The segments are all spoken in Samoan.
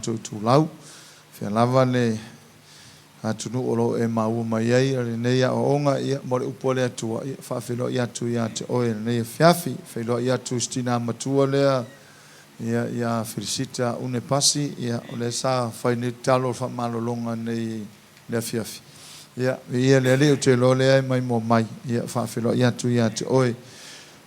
Tatou itulau, fea lava le atunuu o lo o e maua mai ai lenei aoaoga, ia, mo le upu a le Atua, ia, faafeiloai atu ia te oe i lenei afiafi. Feiloai atu i si tina matua lea, ia, ia Felisita Une Pasi, ia, o lea sa fai nei tatalo o le faamalologa nei i le afiafi. Ia, viia le Alii, ou te iloa o lea e maimoa mai, ia, faafeiloai atu ia te oe.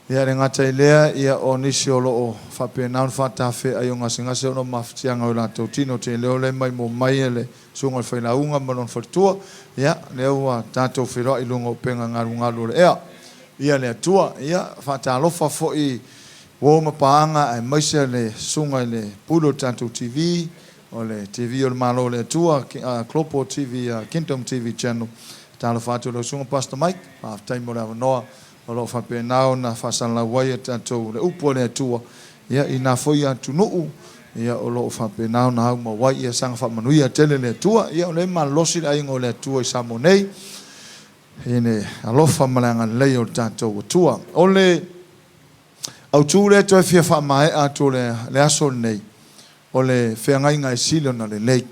Ia, e le gata i lea, ia, o nisi o lo o faapena ona faatafeai o gasegase ona o mafatiaga o latou tino. Te leo lea maimoa mai e le susuga i le failauga ma lona faletua. Ia, lea ua tatou feiloai i luga o upega galugalu o le ea. Ia le Atua. Ia, faatalofa foi i uo ma paaga aemaise le susuga i le Pule o le tatou TV, o le TV o le Malo o le Atua, Global TV, Kingdom TV Channel. Talofa atu i lau susuga Pastor Mike, faafetai mo le avanoa O lo o faapena ona faasalalau ai e tatou le upu a le Atua, ia, i na foi atunuu, ia, o lo o faapena ona aumau ai. Ia saga faamanuia tele le Atua. Ia, o lea e malolosi le aiga o le Atua i Samoa nei, i le alofa ma le agalelei o le tatou Atua. O le autu lea e toe fia faamaea atu o le aso lenei, o le feagaiga e sili ona lelei.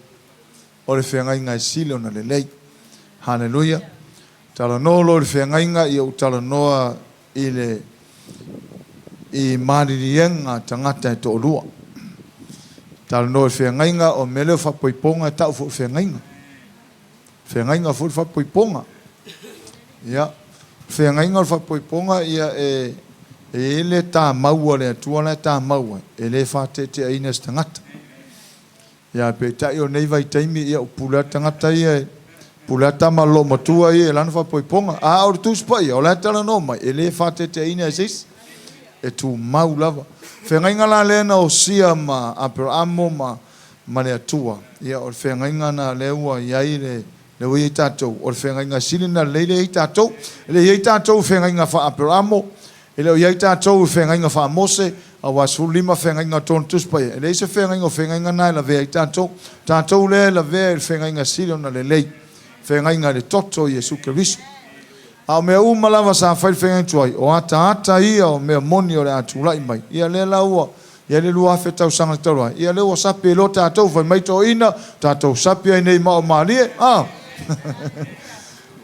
O le feagaiga e sili ona lelei. Haleluia! Talanoa loa i le feagaiga, ia ou talanoa i le i maliliega a tagata e toalua. Talanoa i le feagaiga, o le mea lea o faapoipoga e tau foi o feagaiga. Feagaiga foi le faapoipoga. Ia, feagaiga o le faapoipoga, ia e e i ai le tamau a le Atua la e tamau ai, e le faateteaina e se tagata. Ia, peitai o nei vaitaimi, ia, ua pule lava le tagata ia, e pule lava tama a le loomatua ia i lana faapoipoga. A o le Tusi Paia, o la e talanoa mai, e le faateteaina e se isi, e tumau lava. Feagaiga la lea na osia ma Aperamo ma, ma le Atua, ia, o le feagaiga na lea ua i ai le, lea ua i ai tatou, o le feagaiga sili na lelei lea e i ai tatou. E le i i ai tatou i feagaiga faa-Aperamo, E le o i ai tatou i feagaiga faa-Mose, aua e 15 feagaiga o totonu o le Tusi Paia. E leai se feagaiga o feagaiga na e lavea ai tatou. O tatou lea e lavea i le feagaiga sili ona lelei, feagaiga i le toto o Iesu Keriso. A o mea uma lava sa fai i le feagaiga tuai, o ataata ia o mea moni o le a tulai mai. Ia lea la ua i ai le 2000 tausaga talu ai, ia lea ua sapi ai loa tatou, fai mai toeaiina, tatou sapi ai nei i mao malie, a!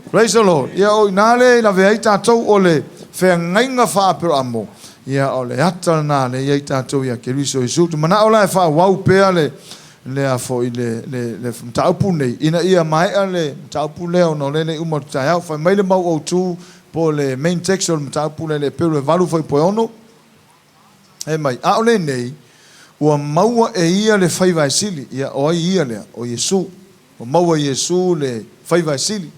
Praise the Lord. Ia o ina lea i lavea ai tatou o le feagaiga faa-Aperamo. Ia o le ata lena lea i ai tatou ia Keriso Iesu. Ou te manao la e faaauau pea le lea foi le le le mataupu nei ina ia maea le mataupu lea ona o lea e le i uma o le taeao. Fai mai le mau autu po o le main text o le mataupu lea i le Eperu e 8 fuaiupu e 6. E mai, a o lenei, ua maua e ia le faiva e sili. Ia, o ai ia lea? O Iesu. Ua maua e Iesu le faiva e sili.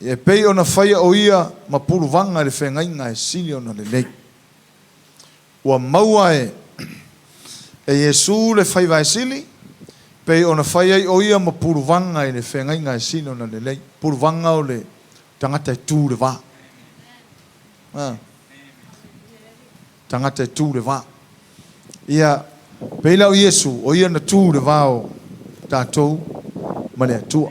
E pei ona faia o ia ma puluvaga i le feagaiga e sili ona lelei. Ua maua e e Iesu le faiva e sili, pei ona fai ai o ia ma puluvaga i le feagaiga e sili ona lelei. Puluvaga o le tagata e tu i le va. A. Tagata e tu i le va. Ia, pei la o Iesu, o ia na tu i le va o tatou ma le Atua.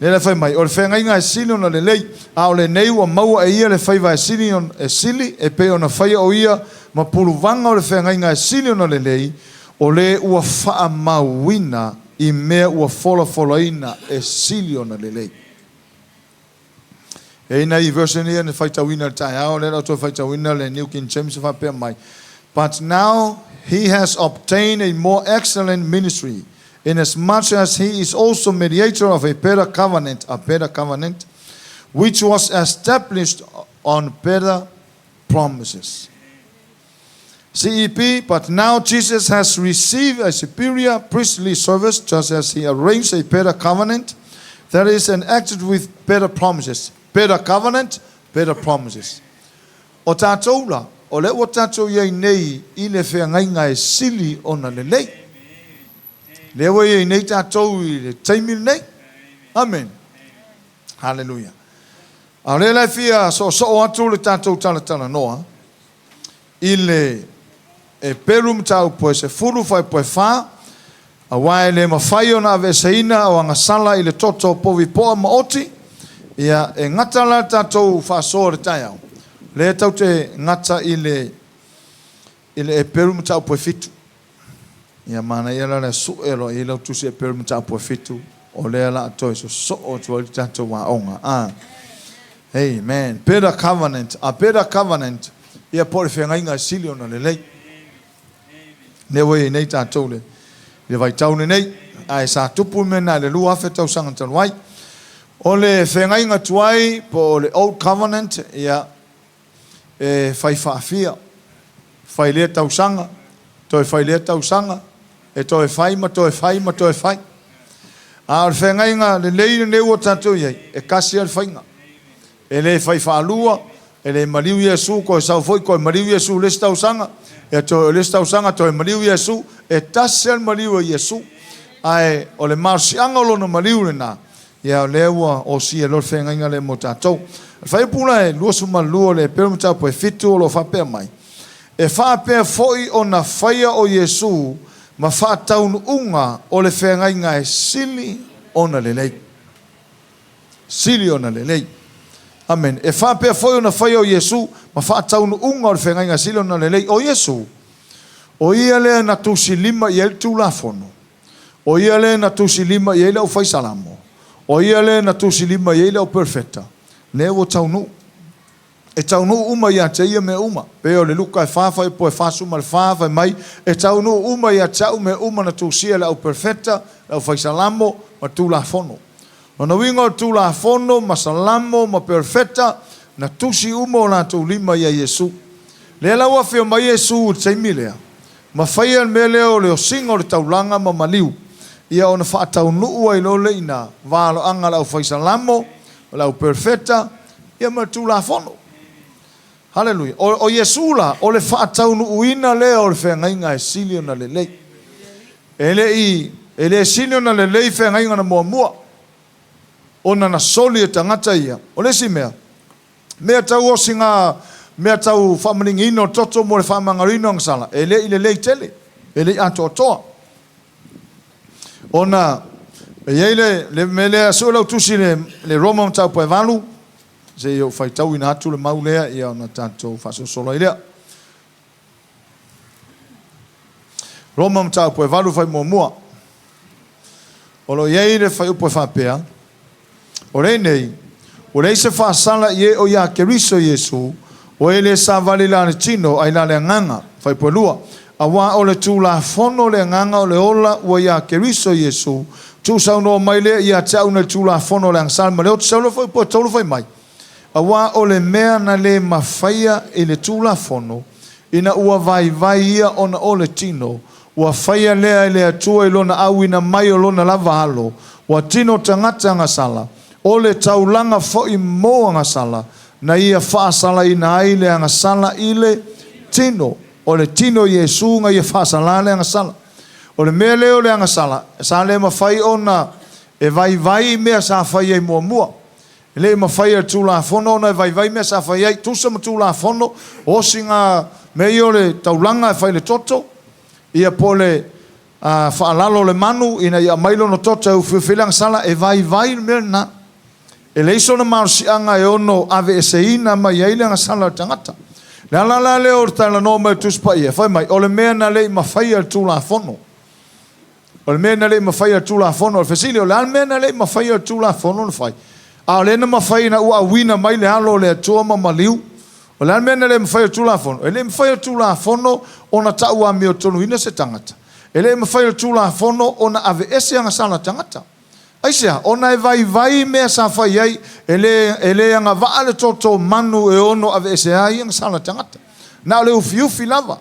Lea la e fai mai, o le feagaiga e sili ona lelei, a o lenei ua maua e ia le faiva e sili, e sili, e pei ona faia o ia ma puluvaga o le feagaiga e sili ona lelei, o le ua faamauina i mea ua folafolaina e sili ona lelei. E i ai nai version ia na faitauina i le taeao, lea la ua toe faitauina le New King James e faapea mai, But now he has obtained a more excellent ministry, inasmuch as he is also mediator of a better covenant, a better covenant, which was established on better promises. CEP, But now Jesus has received a superior priestly service, just as he arranged a better covenant that is enacted with better promises. Better covenant, better promises. O tatou la, o lea ua tatou i ai nei i le feagaiga e sili ona lelei. Lea ua i ai nei tatou i le taimi lenei. Amen. Haleluia. A o lea la e fia soosoo atu le tatou talatalanoa i le Eperu mataupu e 10 fuaiupu e 4, aua e le mafai ona aveeseina o agasala i le toto o povi poa ma oti. Ia, e gata la le tatou faasoa i le taeao, lea tatou te gata i le i le Eperu mataupu e 7. Ia manaia la le sue loa i ai lau Tusi Epeu mataupu e 7, o lea la toe sosoo atu ai le tatou aoga. Ah. Amen. Better covenant. A better covenant. Ia po o le feagaiga e sili ona lelei. Lea ua i ai nei tatou le, le vaitau lenei. Ae sa tupu le mea lena i le 2000 tausaga talu ai. O le feagaiga tuai po o le old covenant, ia, e fai faafia. Fai lea tausaga, toe fai lea tausaga, e toe fai ma toe fai ma toe fai. A o le feagaiga lelei lenei ua tatou i ai, e tasi lava le faiga. E le fai faalua, e le maliu Iesu, toe sau foi toe maliu Iesu i le isi tausaga, ia toe o le isi tausaga toe maliu Iesu. E tasi lava le maliu a Iesu. Ae o le malosiaga o lona maliu lena, ia o lea ua osia loa le feagaiga lea mo tatou. O le fuaiupu la e 22 o le Epeu mataupu e 7 o lo o faapea mai, E faapea foi ona faia o Iesu ma faataunuuga o le feagaiga e sili ona lelei. Sili ona lelei. Amene. E faapea foi ona faia o Iesu ma faataunuuga o le feagaiga e sili ona lelei. O Iesu, o ia lea na tusilima i ai le Tulafono, o ia lea na tusilima i ai le aufaisalamo, o ia lea na tusilima i ai le auperofeta, lea ua taunuu. E taunuu uma ia te ia mea uma. Pei o le Luka e 4 fuaiupu e 44 fai mai, e taunuu uma ia te au mea uma na tusia e le auperofeta, le aufaisalamo, ma Tulafono. Lona uiga o le Tulafono ma Salamo ma Perofeta, na tusi uma o latou lima ia Iesu. Lea la ua afio mai Iesu i le taimi lea, ma faia le mea lea o le osiga o le taulaga ma maliu, ia ona faataunuu ai loa lea i ina valoaga a le aufaisalamo, o le auperofeta, ia ma le Tulafono. Haleluia. O Iesu la, o le faataunuuina lea o le feagaiga e sili ona lelei. E le i, e le sili ona lelei feagaiga na muamua, ona na soli e tagata ia. O le isi mea, mea tau osiga, mea tau faamaligiina o toto mo le faamagaloina o agasala, e le i lelei tele, e le i atoatoa. Ona e i ai le, le mea lea, sue lau tusi le, le Roma mataupu e 8, se i ou faitauina atu le mau lea, ia ona tatou faasolosolo ai lea. Roma mataupu e 8 fai muamua. O lo o i ai le fuaiupu e faapea, O lenei, ua leai se faasala i e o iā Keriso Iesu, o e le savali la le tino ai la le agaga. Fuaiupu e 2, Auā o le Tulafono le agaga o le ola ua iā Keriso Iesu, tuusaunoa mai lea ia te au nei le Tulafono o le agasala ma le oti saunoa fuaiupu e 3 fai mai, Auā o le mea na le mafaia i le Tulafono, ina ua vaivai ia ona o le tino, ua faia lea e le Atua i lona auina mai o lona lava Alo, ua tino tagata agasala, o le taulaga foi mo agasala, na ia faasalaina ai le agasala i le tino. O le tino Iesu na ia faasala le agasala. O le mea lea o le agasala, sa le mafai ona e vaivai mea sa fai ai muamua. E le i mafai e le Tulafono ona e vaivai mea sa fai ai, tusa ma Tulafono, osiga mea ia o le taulaga e fai i le toto, ia po o le faalalo o le manu ina ia aumai lona toto e ufiufi ai le agasala, e vaivai le mea lena. E leai sona malosiaga e ono aveeseina mai ai le agasala o le tagata. Le ala la lea o le talanoa mai o le Tusi Paia, fai mai, o le mea na le i mafaia e le Tulafono. O le mea na le i mafaia e le Tulafono, o le fesili, o le a le mea na le i mafaia e le Tulafono ona fai? A o lea na mafai ina ua auina mai le Alo o le Atua ma maliu. O le a le mea na le mafai e le Tulafono? E le i mafai e le Tulafono ona tau amiotonuina se tagata. E le i mafai e le Tulafono ona aveese agasala tagata. Aisea? Ona e vaivai mea sa fai ai, e le, e le agavaa le toto manu e ono aveese ai agasala tagata. Na o le ufiufi lava.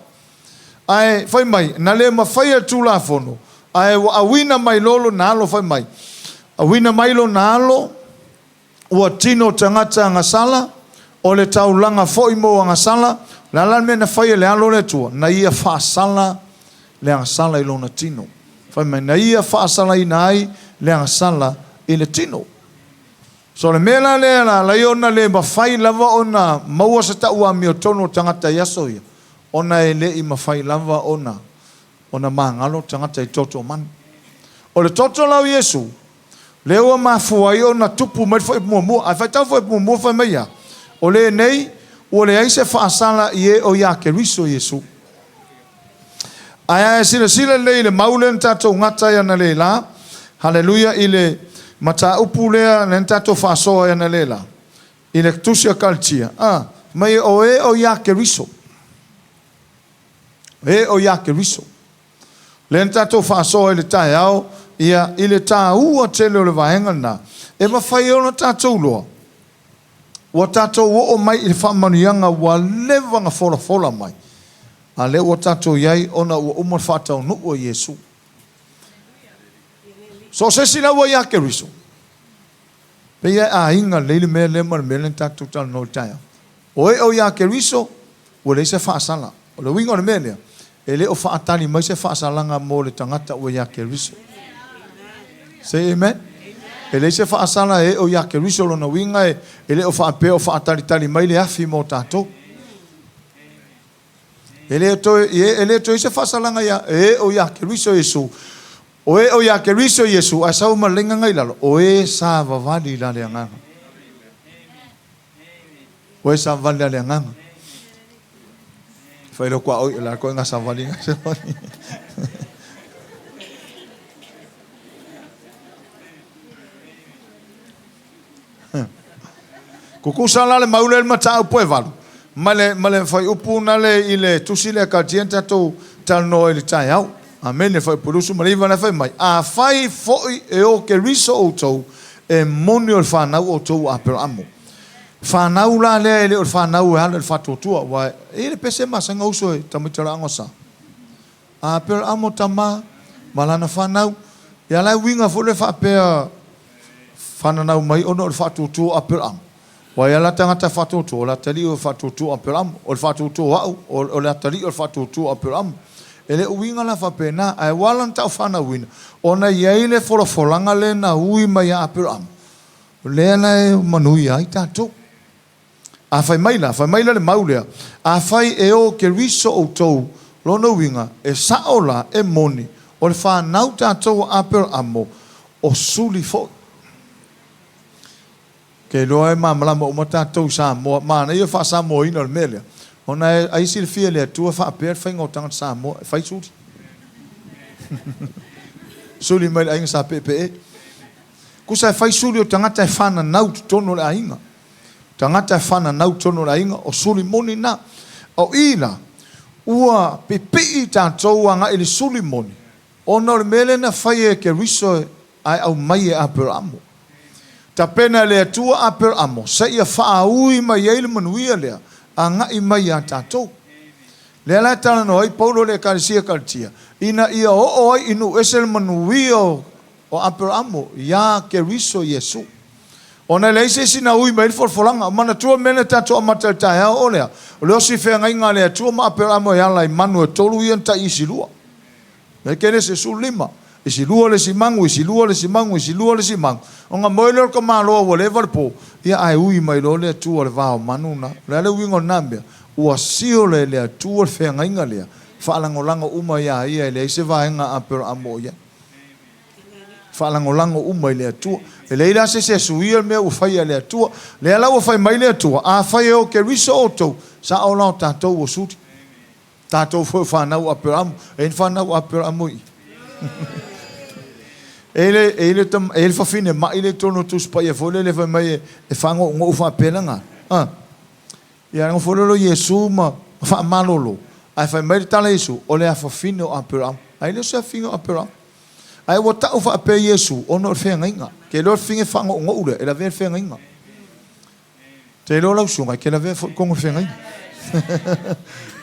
Ae fai mai, na le mafaia le Tulafono, ae ua auina mai loa lona alo, fai mai, auina mai lona alo, ua tino tagata agasala, o le taulaga foi mo agasala. O le a la le mea na fai e le alo o le Atua? Na ia faasala le agasala i lona tino. Fai mai, na ia faasalaina ai le agasala i le tino. So o le mea la lea na ala ai ona le mafai lava ona maua se tau amiotonu o tagata i aso ia, ona e le i mafai lava ona ona magalo tagata i toto manu. O le toto la o Iesu, lea ua mafua ai ona tupu mai le fuaiupu muamua. Ae faitau fuaiupu muamua fai mai ia, o lenei ua leai se faasala i e o ia Keriso Iesu. Ae a e silasila lelei i le mau lea na tatou gata ai analeila, haleluia, i le mataupu lea na tatou faasoa ai analeila, i le Tusi a Kalatia, a, mai o e o ia Keriso. E o ia Keriso. Lea na tatou faasoa i le taeao, ia, i le tāua tele o le vaega lena, e mafai ona tatou iloa, ua tatou oo mai i le faamanuiaga ua leva ona folafola mai, a lea ua tatou i ai ona ua uma le faataunuu e Iesu. So o se isi la ua ia Keriso, pei e aiga lelei le mea lea ma le mea lea na tatou talanoa i le taeao. O e o ia Keriso, ua leai se faasala. O le uiga o le mea lea, e le o faatali mai se faasalaga mo le tagata ua ia Keriso. Say amen. E leai se faasala e o ia Keriso, lona uiga e le o faapea o faatalitali mai le afi mo tatou. E le toe i se faasalaga ia e o ia Keriso Iesu. O e o ia Keriso Iesu, ae sau ma lenga ngai lalo, o e sa vavali la le agaga. O e sa vavali la le agaga. Fai lo kua oi la ko nga sa vavali nga sa vavali. Kukusa la le maule le mataupu e valu. Ma le whaiupu na le i le tusi le Kalatia tatou talanoa i le taeao. Amene whaiupu 29 na whai mai. A whai foi e o Keriso outou e moni o le whanau outou a Aperaamo. Whanau la lea e le o le whanau e ala le whatuatua. Wa e le pese masanga uso e tamitara angosa. A Aperaamo tama malana whanau. Ia lai winga fo le whaapea whananau mai ono o le whatuatua Aperaamo. Wa ia la tangata whatuatua, o la tali o whatuatua Aperaamo, o le whatuatua au, o le atali o le whatuatua Aperaamo. E le uinga la whapena, ae wala na tau whanauina, ona iai le folafolanga le na ui mai a Aperaamo. Lea la e manui ai tātou. A whai maila le maulea, a whai e o Keriso outou, lona uiga, e sao la e moni, o le whanau tātou a Aperaamo, o suli foi. Ke loa e māmalama uma tātou Samoa, mana ia wha Samoa ina o le mea lea. Ona e aisi le fia le atua whaapea le whainga o tangata Samoa, e whai suli. Suli mai le ainga sa pepe e. Kusa e whai suli o tangata e whananau tonu le ainga. Tangata e whananau tonu le ainga o suli moni nā. O ila, ua pipii tātou anga i le suli moni. Ona o le mea lea na whai e Keriso ai au mai e Aperaamo. Ta pena le atua Aperaamo, sa ia whaaui mai ei le manuia lea, a ngai mai a tātou. Lea la talanoa ai Paulo le Ekalesia Kalatia, ina ia oo ai inu ese le manuia o Aperaamo ia Keriso Iesu. Ona le isi sina ui mai le folafolanga, manatua mea na tātou amata le taeao o lea. O le osi feagaiga le Atua ma Aperaamo e ala i manu e tolu ia na tai isi lua. Me Kenese 15. Isi lua le si mangu, isi lua le si mangu, isi lua le si mangu. O ngā moe leo ka māloa ua leva le pō. Ia ai ui mai lo le Atua le vao manu na. Le ale uinga o nā mea. Ua sio le le Atua le feagaiga lea. Whaalangolango uma ia ia e le ise vaenga Aperaamo ia. Whaalangolango uma i le Atua. E leila se se suia le mea ua whai a le Atua. Le ala ua whai mai le Atua. A whai e o Keriso outou. Sa o lao tātou o suri. Tātou foi whanau Aperaamo. E ni whanau Aperaamo i. E le whawhine mai le tono tuspa ia fole le whai mai e whango ngō uwha pelanga. Ia ngō fololo Iesu ma wha malolo. Ai whai mai le tala Iesu o le a whawhine o Aperaamo. Ai le o se awhinga o Aperaamo. Ai ua tau wha ape Iesu ono o le whengainga. Ke leo whinge whango ngō ule e la vea whengainga. Te leo lau sunga ke la vea kongo whengainga.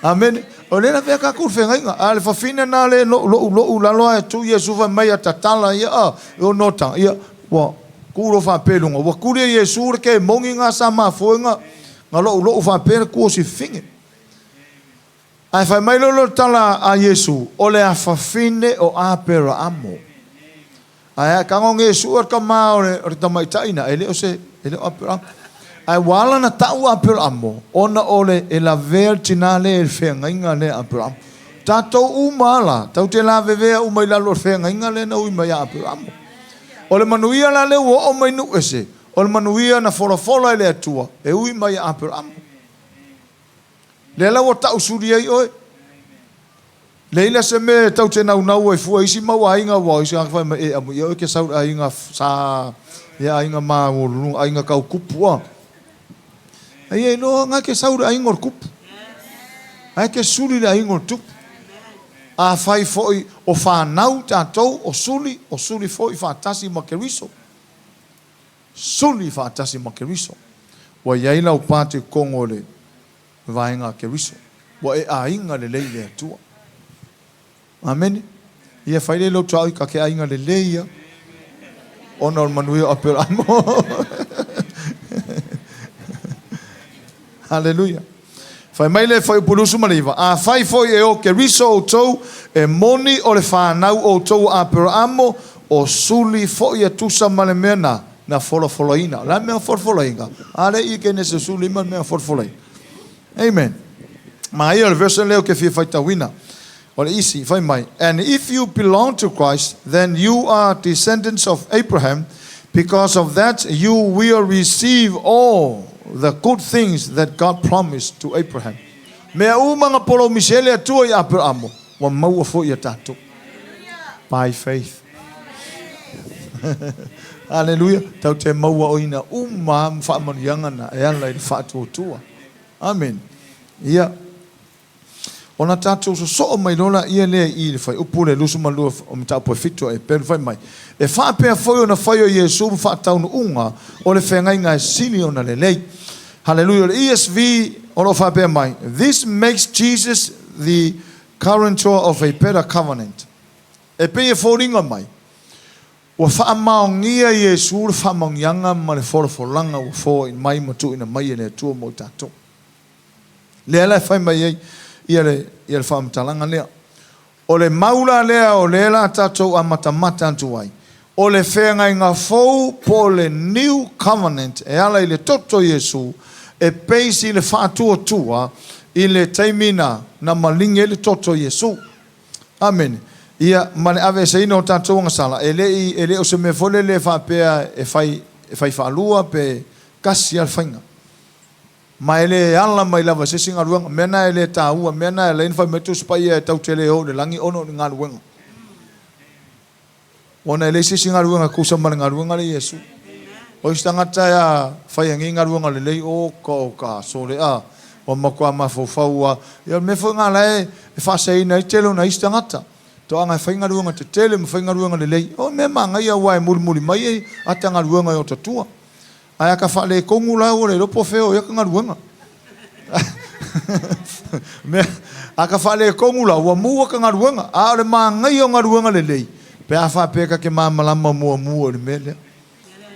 Amen. O le la vea ka kuru whengainga. A le whawhine nā le lo lo lalo ai tu Iesu whai mai a tatala ia a o nota ia ua kuro whapelunga. Ua kuri Iesu le ke mongi ngā sa mafuenga ngā lo lo whapele kuo si whinge. Ai whai mai lolo tala a Iesu o le a whawhine o Aperaamo. Ai ka ngonge Iesu o ka mā o le tamaitaina e le o se e le o Aperaamo. Ai wala na tau Aperaamo ona o le e la vea tina le e whengainga le Aperaamo. Tātou uma la, tau te la vevea uma i lalo whengainga le na ui mai Aperaamo. O le manuia la le ua o mai nu ese, o le manuia na folafola e le Atua, e ui mai Aperaamo. Le la ua tau suri ai oe. Leai la se mea e tau te naunau ai fua i isi mau aiga aua o isi tagata fai mai, e amuia oe e ke sau i le aiga sa, ia aiga maualuluga, aiga kau kupu a. A ia iloa nga ke sau i le aiga o le kupu. Ae ke suli i le aiga o le tupu. Afai foi o fanau tatou o suli, o suli foi faatasi ma Keriso. Suli faatasi ma Keriso. Ua i ai lau pati i totonu o le vaega a Keriso. Ua e aiga lelei i le Atua. Amene. Ia fai lea i lou tuaoi ka ke aiga lelei ia ona o le manuia o Aperamo. Haleluia. Fai mai le Fuaiupu 29, Afai foi e o Keriso outou, e moni o le fanau outou a Aperaamo, o suli foi e tusa ma le mea na na folafolaina. O le a le mea na folafolaina? A lea i Kenese 15 le mea na folafolaina. Amen. Manaia o le verse lea ou te fia faitauina. O le isi, fai mai, And if you belong to Christ, then you are descendants of Abraham, because of that you will receive all the good things that God promised to Abraham. Mea uma na polomisi ai le Atua i Aperamo, ua maua foi ia tatou. By faith. Haleluia. Tatou te maua oina uma ma faamanuiaga na e ala i le faatuatua. Amene. Ia. Ona tatou sosoo mai loa laia lea i i le fuaiupu lea 22 o Mataupu e 7 a Eperu fai mai, E faapea foi ona fai o Iesu ma faataunuuga o le feagaiga e sili ona lelei. Haleluia. O le ESV o lo o faapea mai, This makes Jesus the guarantor of a better covenant. E pei e foliga mai, ua faamaonia Iesu le faamaoniaga ma le folafolaga ua foai mai ma tuuina mai e le Atua mo i tatou. Lea la e fai mai ai ia le, ia le faamatalaga lea. O le mau la lea o lea la tatou amatamata atu ai, o le feagaiga fou po o le New Covenant e ala i le toto o Iesu e base i le faatuatua i le taimi na na maligi ai le toto o Iesu. Amene. Ia, ma le aveeseina o tatou agasala, e le i, e le o se mea foi lele e faapea e fai, e fai faalua pe tasi lava le faiga. Ma e le ala mai lava i se isi galuega. Mea na e le taua, mea na e ala ai ona fai mai Tusi Paia e tau te le o i le lagi ona o ni galuega. Ona e leai se isi galuega e tusa ma le galuega lea Iesu. O isi tagata e a fai e nei galuega lelei, o ka o ka sole a, ua matua mafaufau a. Ia o le mea foi lena la e faaseseina ai le tele o nai isi tagata. Toaga e fai galuega tetele ma fai galuega lelei. O mea manaia aua e mulimuli mai ata galuega e ota tua. Ae a ka faaletonu la ua le iloa po o fea o i ai ka galuega. Mea, a ka faaletonu la ua muua ka galuega. A o le manaia o galuega lelei, pe a faapea ka te malamalama muamua i le mea lea.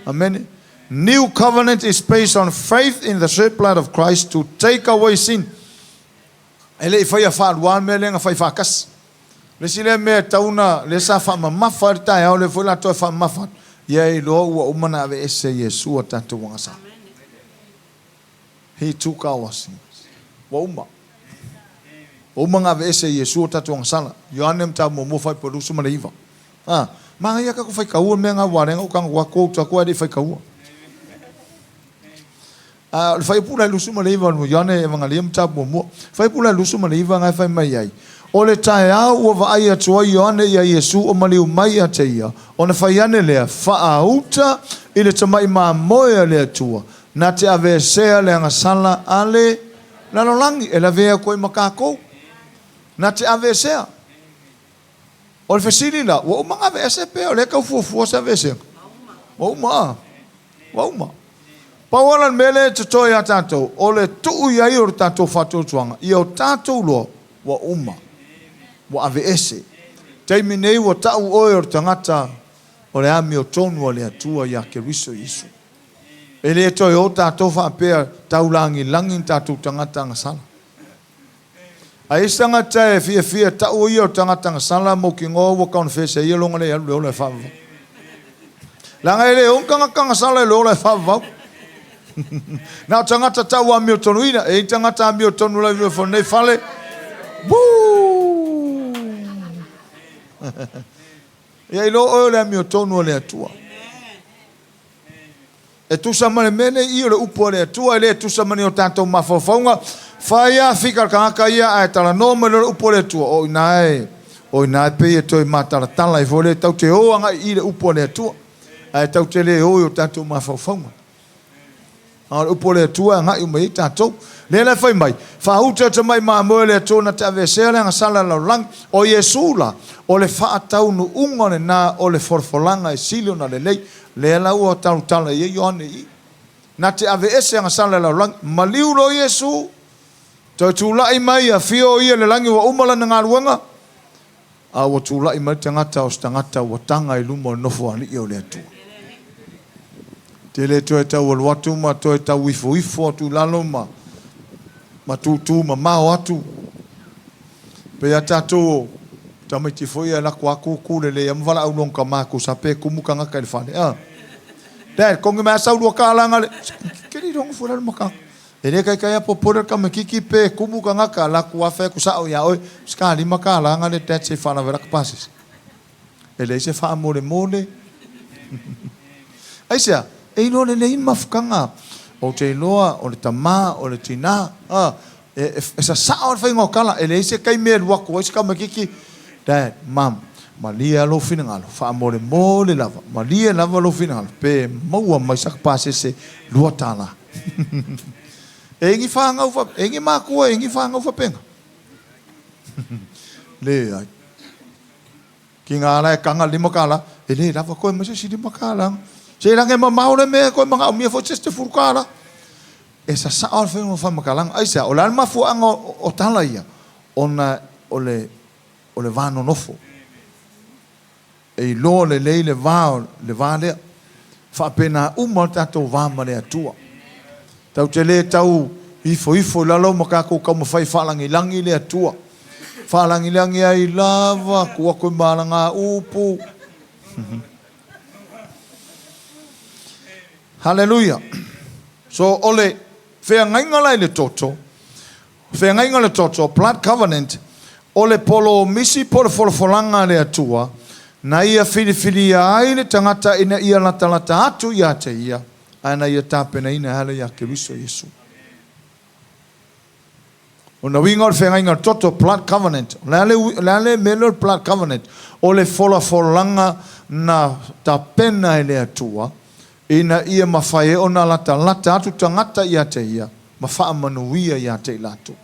Amene. New covenant is based on faith in the shed blood of Christ to take away sin. E le i faia faalua le mea lea na fai faatasi. O le isi lea mea e tatau ona, lea sa faamamafa ai le taeao, lea foi o le a toe faamamafa atu, ia e iloa ua uma ona aveese e Iesu a tatou agasala. He took our sins. Ua uma. Ua uma ona aveese e Iesu a tatou agasala. Ioane Mataupu Muamua Fuaiupu 29. A, manaia tatou faitaua le mea lena aua o lea na ou tago atu ou atu ae le i faitaua. A o le fuaiupu la e 29 o Ioane Evagalia Mataupu Muamua, fuaiupu la e 29 na e fai mai ai, O le taeao ua vaai atu ai Ioane iā Iesu o maliu mai ia te ia, ona fai ane lea, Faauta i le tamai mamoe a le Atua, na te aveesea le agasala a le lalolagi, e lavea atu ai ma tatou. Na te aveesea. O le fesili la, ua uma ona aveese pe o lea e tau fuafua se aveesega? Ua uma a? Ua uma. Pau lava la le mea lea e totoe ia tatou, o le tuu i ai o le tatou faatuatuaga, ia o tatou loa, ua uma. Ua aveese. Taimi nei ua tau oe o le tagata o le amiotonu a le Atua ia Keriso Iesu. E le toe o tatou faapea taulagilagi ni tatou tagata agasala. A isi tagata e fiafia tau ia o tagata gasala mautinoa ua confess e ia loga le alu le ola e faavavau. Leaga e le o ni tagata gasala i le ola e faavavau. Na o tagata tau amiotonuina. E i ai tagata amiotonu la i nei fale. Woo! Ia iloa oe o le amiotonu a le Atua. E tusa ma le mea nei i o le upu a le Atua, e le tusa ma ni o tatou mafaufauga, Fai lava fika a le tagata ia ae talanoa mai loa le upu a le Atua, o i ina e, o i ina e pei e toe matalatala ai foi lea, tatou te o agai i le upu a le Atua, ae tatou te le o i o tatou mafaufauga. A o le upu a le Atua e agai uma i ai tatou. Lea la e fai mai, Faauta tamai mamoe a le Atua na te aveesea le agasala a le lalolagi. O Iesu la, o le faataunuuga lena o le folafolaga e sili ona lelei. Lea la ua talutala i ai Ioane i i. Na te aveese agasala a le lalolagi. Maliu loa Iesu, toe tulai mai, afio ia i le lagi ua uma lana galuega, a ua tulai mai le tagata o se tagata ua taga i luma o le Nofoalii o le Atua. Te le toe tau alu atu ma toe tau ifoifo atu i lalo ma ma tūtū mamao atu. Pei a tatou o tamaiti foi ia e lako a kūkū lelei a ma valaau lona tama tusa pe tumu tagata i le fale. A. Dad, kongi mai a sau $2 nga le. Keli longo foi la le makaka. E le taitai a popole le tamaititi pe tumu tagata la ku afe atu sao ia oe. Ska $5 nga le dad se i faalavelave pasese. E leai se faamolemole. Aisea? E iloa lelei le mafutaga. Ou te iloa o le tama, o le tina, a, e, e sasao le faiga o tala. E leai se taimi e alu atu ai se tamaititi, Dad, Mum, malie lava lou finagalo, faamolemole lava, malie lava lou finagalo, pe maua mai saka pasese $2. E i ai ni fanau, e i ai ni matua e i ai ni fanau faapena? Leai. Ki ngā la e kanga $5, e le lava koe ma se isi $5. Se lage mamao le mea e koe manaomia foi se isi $10. E sasao le faiga o faamatalaga. Aisea? O le a le mafuaaga o tala ia? Ona o le o le va nonofo. E iloa lelei le va le va lea. Faapena uma le tatou va ma le Atua. Tatou te le tau ifoifo i lalo ma tatou taumafai e faalagilagi le Atua. Faalagilagi ai lava, tuu atu i malagaupu. Haleluia! So, o le feagaiga la i le toto, feagaiga i le toto, blood covenant, o le polomisi po o le folafolaga a le Atua na ia filifilia ai le tagata ina ia latalata atu ia te Ia, ae na ia tapenaina e ala ia Keriso Iesu. O na uiga o le feagaiga o le toto, blood covenant. O le a le, le, a le mea lea o le blood covenant? O le folafolaga na tapena e le Atua ina ia mafai ai ona latalata atu tagata ia te Ia ma faamanuia ia te i latou.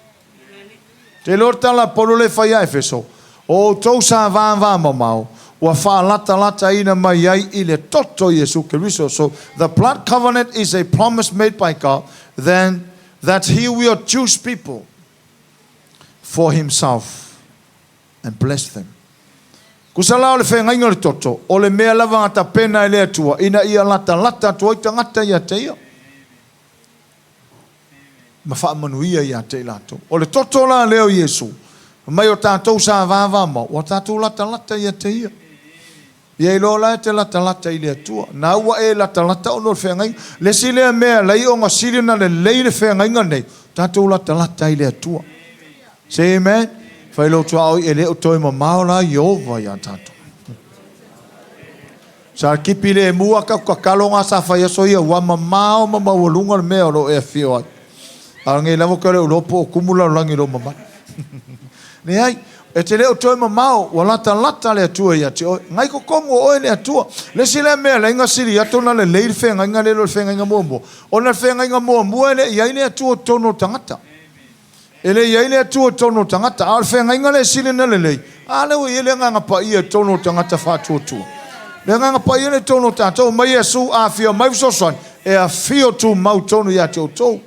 Te iloa le tala a Paulo lea e fai ia Efeso, O outou sa vavamamao, ua faalatalataina mai ai i le toto o Iesu Keriso. So, the blood covenant is a promise made by God then that he will choose people for himself and bless them. Kusa la o le feagaiga o le toto, o le mea lava na tapena e le Atua ina ia latalata atu ai tagata ia te ia. Ma faamanuia ia te i latou. O le toto la lea o Iesu, mai o tatou sa vavamao, ua tatou latalata ia te ia. Ia iloa la e te latalata i le Atua. Na ua e latalata ona o le feagaiga. Le isi lea mea lai ona sili ona lelei le feagaiga nei, tatou latalata i le Atua. Say amen. Fai lou tuaoi e le o toe mamao la Ieova ia tatou. Sa kipi lemu a kau tatalo na sa fai aso ia ua mamao ma maualuga le mea o lo o e afio ai. A o lenei lava ou te le o iloa po o tumu le lalolagi i lou mamalu. Leai, e te le o toe mamao, ua latalata le Atua ia te oe. Na i totonu o oe le Atua. Le isi lea mea leai na sili atu ona lelei le feagaiga lea i lo le feagaiga muamua, ona le feagaiga muamua e le i ai le Atua i totonu o le tagata. E le i ai le Atua i totonu o tagata, a o le feagaiga lea e sili ona lelei, a lea ua i ai le Agaga Paia i totonu o tagata faatuatua. Le Agaga Paia lea i totonu o tatou, mai Iesu a afio mai fesoasoani, e afio tumau tonu ia te outou.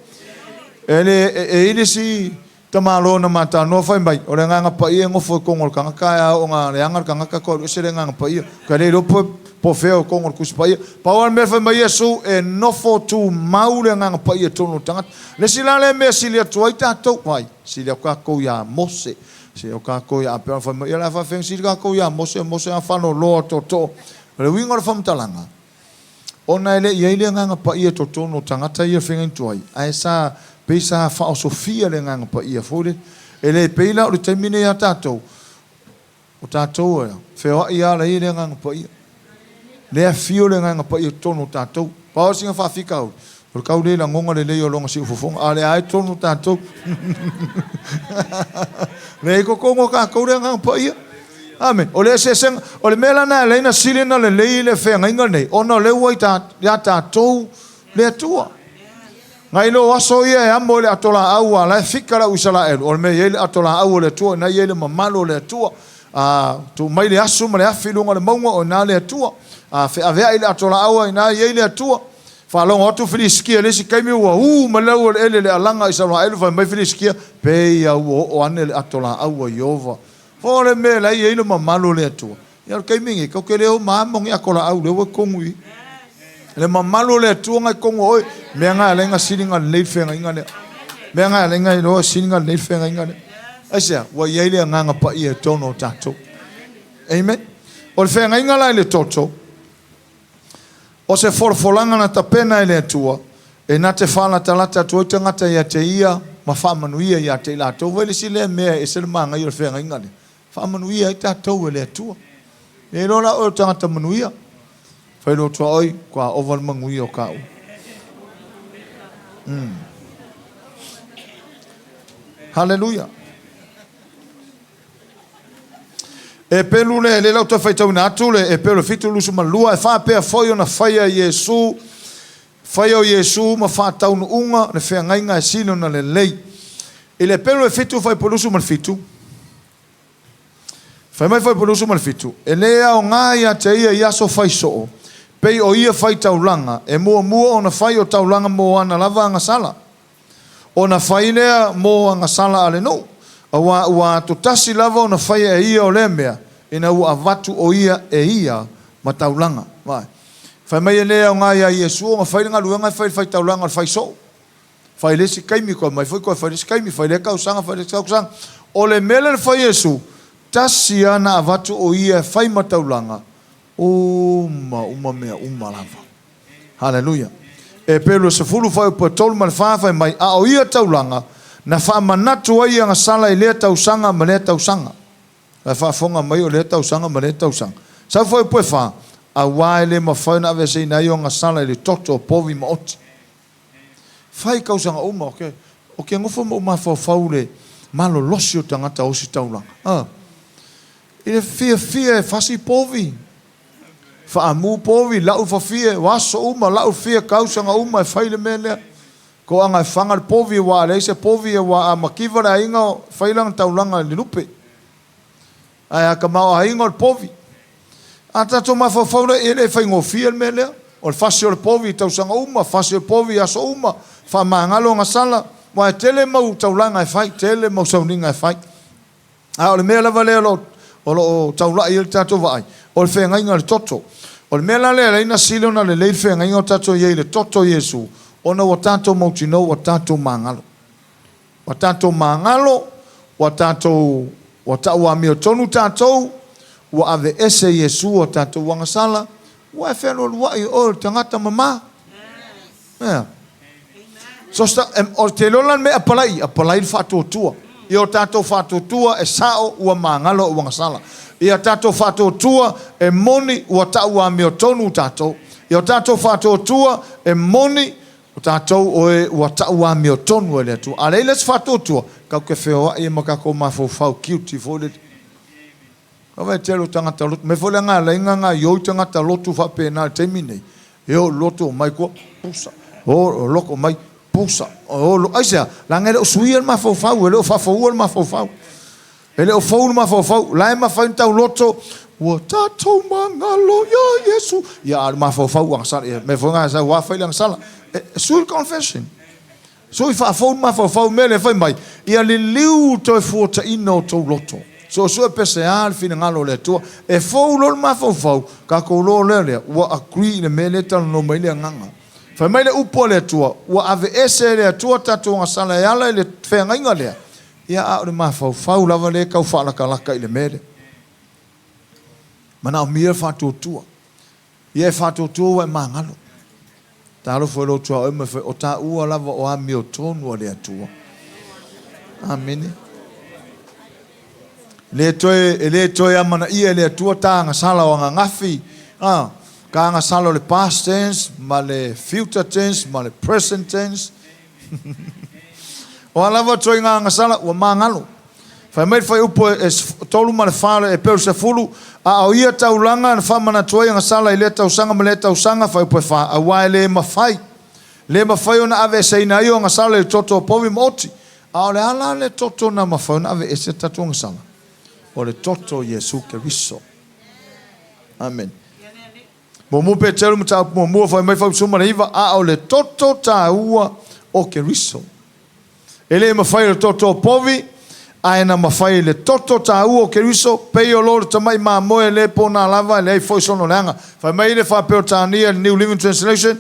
E le, e, e i le isi tamaloa na ma talanoa fai mai, o le Agaga Paia e nofo i totonu o le tagata, ae a oo ina leaga le tagata, toe alu ese le Agaga Paia. Ka le iloa po, po o fea o totonu o le Tusi Paia. Pau lava le mea fai mai Iesu, e nofo tumau le Agaga Paia i totonu o le tagata. Le isi la lea mea e sili atu ai tatou, vai, sili atu tatou iā Mose, sili atu tatou iā Aperama, fai mai, ia o le a faafefea ona sili tatou iā Mose, o Mose a faaloloa tootoo. O le uiga o le faamatalaga, ona e le i ai le Agaga Paia i totonu o tagata ia e feagaitu ai, ae sa, pei sa faaosofia le Agaga Paia foi lele. E le pei la o le taimi nei a tatou, O tatou e feoai lava la i le Agaga Paia. Lea e afio le Agaga Paia i totonu o tatou. Pau lava sina faafitauli, O le kau le lagoga lelei o loga siufofoga, a o le a e totonu o tatou. Lea i totonu o tatou le Agaga Paia. Amene. O le eseesega, o le mea la lena e ala ai ona sili ona lelei le feagaiga lenei, ona o lea ua ia tatou le Atua. Nai lo aso ia e amo i le atolaau a la e fika le au Isaraelu, o le mea e i ai le atolaau o le Atua, o ina e i ai le mamalu o le Atua. A tuu mai le asu ma le afi i luga o le mauga, o ina le Atua. A feaveai le atolaau, o ina e i ai le Atua. Faalogo atu Filisitia i le isi taimi ua ū mai le laueleele i le alaga a Isaraelu, fai mai Filisitia, Pei lava ua oo ane le atolaau a Ieova. O le mea la e i ai le mamalu o le Atua. Ia o le taimi lenei, tatou te le o ma amo ni atolaau, lea ua i totonu i i. Le mamalu o le Atua na i totonu o oe. Mea na e ala ai ona sili ona lelei le feagaiga lea. Mea na e ala ai ona iloa e sili ona lelei le feagaiga lea. Aisea? Ua i ai le Agaga Paia i totonu o tatou. Amen. O le feagaiga la i le toto, O se folafolaga na tapena e le Atua e na te faalatalata atu ai tagata ia te Ia ma faamanuia ia te i latou. Vaai le isi lea mea e ese le manaia o le feagaiga lea, faamanuia ai tatou e le Atua. E iloa la oe o le tagata manuia. Fai loa tuaoi, kua ova le manuia o kāua. Haleluia. E pelu le, lea lau toe faitauina atu le Epelu e 7:22, e faapea foi ona faia Iesu, faia o Iesu ma faataunuuga le feagaiga e sili ona lelei. I le Epelu e 7 fuaiupu 27, fai mai fuaiupu 27, e le aoga ia te ia i aso fai soo, pei o ia fai taulaga, e muamua ona fai o taulaga mo ana lava agasala. Ona fai lea mo agasala a le nuu, auā ua atotasi lava ona faia e ia o lea mea, ina ua avatu o ia e ia ma taulaga. Vaai. Fai mai e le aoga iā Iesu ona fai le galuega e fai i le faitaulaga o le fai soo. Fai le isi taimi, toe mai foi toe fai le isi taimi, fai lea tausaga, fai le isi tausaga. O le mea lea na fai e Iesu, tasi lava na avatu o ia e fai ma taulaga, uma uma mea uma lava. Haleluia. E pe 20 fuaiupu e 3 ma le 4 fai mai, a o ia taulaga na faamanatu ai i agasala i lea tausaga ma lea tausaga. La e faafofoga mai o lea tausaga ma lea tausaga. Sau fuaiupu e 4, auā e le mafai ona aveeseina ai o agasala i le toto o povi ma oti. Fai tausaga uma, ok. Ou te nofo ma ou mafaufau i le malolosi o tagata ositaulaga. A. I le fiafia e fasi povi. Faamu povi, lau fafie, o aso uma, lau fia tausaga uma e fai le mea lea. Toaga e faga le povi aua a leai se povi aua a mativa le aiga fai lana taulaga i le lupe. Ae a tamaoaiga o le povi. A tatou mafaufau lea e le faigofie le mea lea. O le fasi o le povi i tausaga uma, fasi o le povi i aso uma, faamagalo agasala, aua e tele mau taulaga e fai, tele mau sauniga e fai. A o le mea lava lea o lo o taulai ai le tatou vaai, o le feagaiga i le toto. O le mea la lea e ala ai ona sili ona lelei le feagaiga o tatou i ai i le toto o Iesu, ona ua tatou mautinoa ua tatou magalo. Ua tatou magalo, ua tatou, ua tau amiotonu tatou, ua aveese Iesu o tatou agasala, ua e fealualuai o oe o le tagata mama. Ea. So, o te iloa la le mea e apalai, apalai le faatuatua. Ia o tatou faatuatua e sao ua magalo ua agasala. Ia tatou faatuatua e moni ua tau amiotonu tatou. Ia o tatou faatuatua e moni o tatou o e ua tau amiotonu e le Atua. A leai la se faatuatua, tatou te feoai ai ma tatou mafaufau guilty foi lele. Aua e tele o tagata lotu, mea foi lea na ala ai ona gaoioi tagata lotu faapena i le taimi lenei, e o i le lotu omai tua, pusa, o lotu omai, pusa, o lo, aisea? Leaga e le o suia le mafaufau, e le o faafoua le mafaufau. E le o fou le mafaufau, la e mafai ona tauloto, ua tatou magalo ia Iesu. Ia, a o le mafaufau ua agasala, ia, mea foi na sau lava fai le agasala. E, sui le confession. Sui faafou le mafaufau, mea lea fai mai, ia liliu toe fuataina o tou loto. Suesue pe se a le finagalo o le Atua. E fou loa le mafaufau, tatou loa lea lea, ua agree i le mea lea e talanoa mai ai le Agaga. Fai mai le upu a le Atua, ua aveese e le Atua tatou agasala e ala i le feagaiga lea, ia a o le mafaufau lava lea e tau faalakalaka i le mea lea. Manaomia le faatuatua. Ia e faatuatua ua e magalo. Talofa i lou tuaoi ma fai, o taua lava o amiotonu a le Atua. Amene. Le toe, e le toe amanaia e le Atua ta agasala o ananafi, a, Ka agasala o le past tense ma le future tense ma le present tense. O a lava ituaiga agasala, ua magalo. Fai mai le fuaiupu e 34 o le Eperu 10, A o ia taulaga na faamanatu ai agasala i lea tausaga ma lea tausaga, fuaiupu e 4, aua e le mafai, le mafai ona aveeseina ai o agasala i le toto o povi ma oti. A o le a la le toto na mafai ona aveese a tatou agasala? O le toto o Iesu Keriso. Amene. Muamua Peteru mataupu muamua fai mai 19, a o le toto taua o Keriso. E le mafai e le toto o povi, ae na mafai e le toto taua o Keriso, pei o lo le tamai mamoe e le pona lava, e leai foi sona leaga. Fai mai le faa-Peretania le New Living Translation,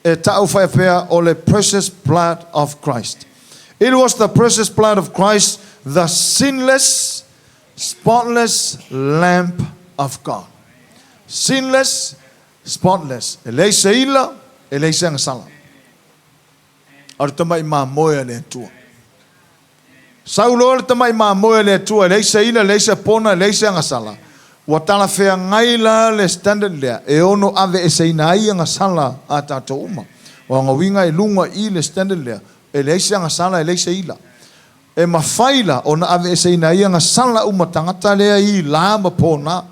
e ta'u faapea o le precious blood of Christ. It was the precious blood of Christ, the sinless, spotless Lamb of God. Sinless, spotless. E leai se ila, e leai se agasala. A o le tamai mamoe a le Atua. Sau loa le tamai mamoe a le Atua, e leai se ila, leai se pona, leai se agasala. Ua talafeagai la le standard lea e ono aveeseina ai agasala a tatou uma. O lona uiga e luga i le standard lea, e leai se agasala, e leai se ila. E mafai la ona aveeseina ai agasala uma tagata lea i la ma pona.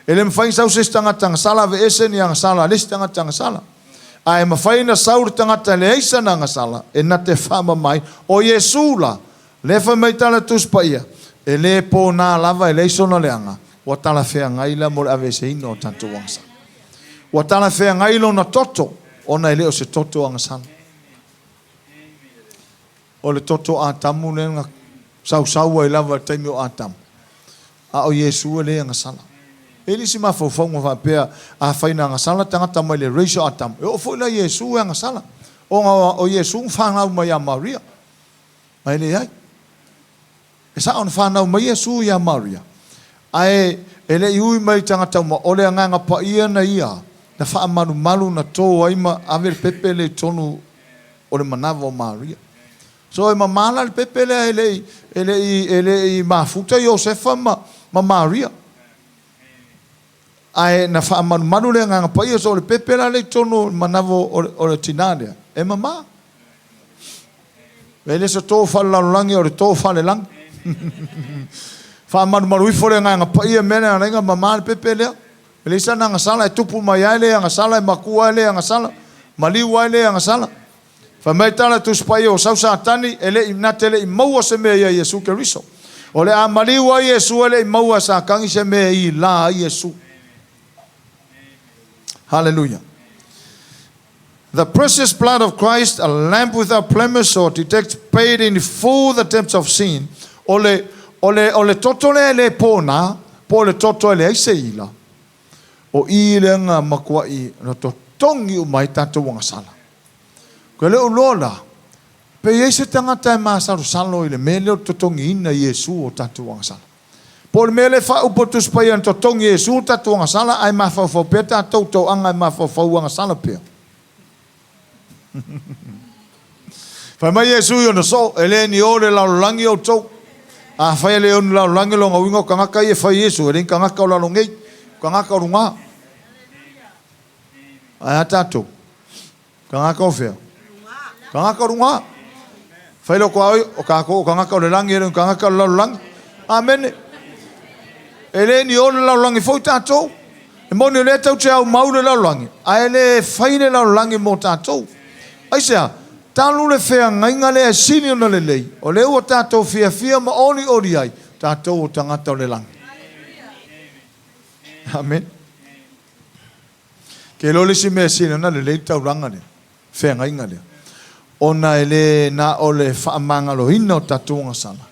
E le mafai ona sau se isi tagata agasala aveese ni agasala a le isi tagata agasala. Ae e mafai ona sau le tagata e leai sana agasala e na te faamama ai. O Iesu la, lea fai mai tala Tusi Paia, e le pona lava, e leai sona leaga, ua talafeagai la mo le aveeseina o tatou agasala. Ua talafeagai lona toto, ona e le o se toto agasala. O le toto Atamu lea na sausau ai lava i le taimi o Atamu, a o Iesu e le agasala. E i ai le isi mafaufauga faapea, afai na agasala tagata mai le race o Atamu, e oo foi la Iesu e agasala, ona o Iesu na fanau mai ia Maria. Ae leai. E sao na fanau mai Iesu ia Maria, ae e le i ui mai i tagata uma, o le Agaga Paia na ia na faamalumalu na to ai ma ave le pepe lea i totonu o le manava o Maria. So e mama la le pepe lea e le i e le i e le i mafuta Iosefa ma ma Maria. Ae na faamalumalu le Agaga Paia, so o le pepe la lea i totonu o le manava o le tinā lea, e mama. E le se tō faalelalolagi o le tō falelagi. Faamalumalu ifo le Agaga Paia mea lea na mama le pepe lea. E leai sana agasala e tupu mai ai le agasala, e makua ai le agasala, maliu ai le agasala. Fai mai tala Tusi Paia ua sau Satani e le i na te le i maua se mea ia Iesu Keriso. O le a maliu ai Iesu e le i maua e Satani se mea i la ai Iesu. Hallelujah. The precious blood of Christ, a lamb without blemish or defect, paid in full the debts of sin. O le, o le, o le toto lea e le pona, po o le toto e leai se ila, o i lea na matuai na totogi uma ai tatou agasala. Ke le uloa la, pe i ai se tagata e masalosalo i le mea lea o le totogiina e Iesu o tatou agasala. Po o le mea lea e faaupu e le Tusi Paia na totogi e Iesu o tatou agasala ae mafaufau pea tatou toaga e mafaufau agasala pea. Fai mai Iesu i ona soo, e le ni o le lalolagi outou. Afai e le o ni lalolagi, lona uiga o tagata ia e fai Iesu, e le ni tagata o lalo nei, o tagata o luga. Ae a tatou? Tagata o fea? Tagata o luga. Fai loko a oi, o tatou o tagata o le lagi, e le o ni tagata o le lalolagi. Amene. E le ni o le lalolagi foi tatou. E moni o lea tou te aumau le lalolagi, ae le fai le lalolagi mo tatou. Aisea? Talu le feagaiga lea e sili ona lelei, o lea ua tatou fiafia ma olioli ai, tatou o tagata o le lagi. Amene. Ke iloa le isi mea e sili ona lelei le taulaga lea, feagaiga lea, ona e le na o le faamagaloina o tatou agasala,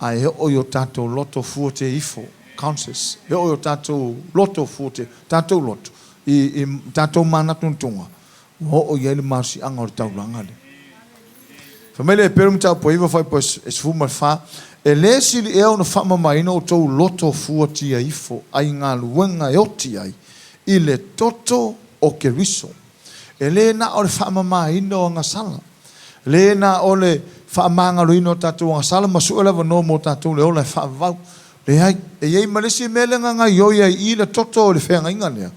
ae oo i o tatou loto fuate ifo, conscious, e oo i o tatou loto fuate, tatou loto, i, i tatou manatunatuga, ua oo i ai le malosiaga o le taulaga lea. Fai mai le Eperu mataupu e 9 fuaiupu e 14, E le sili ea ona faamamaina outou loto fuatia ifo ai galuega e oti ai i le toto o Keriso. E le na o le faamamaina o agasala, le na o le faamagaloina o tatou agasala ma sue le avanoa mo tatou le ola e faavavau. Leai, e i ai ma le isi mea lea na gaioi ai i le toto o le feagaiga lea,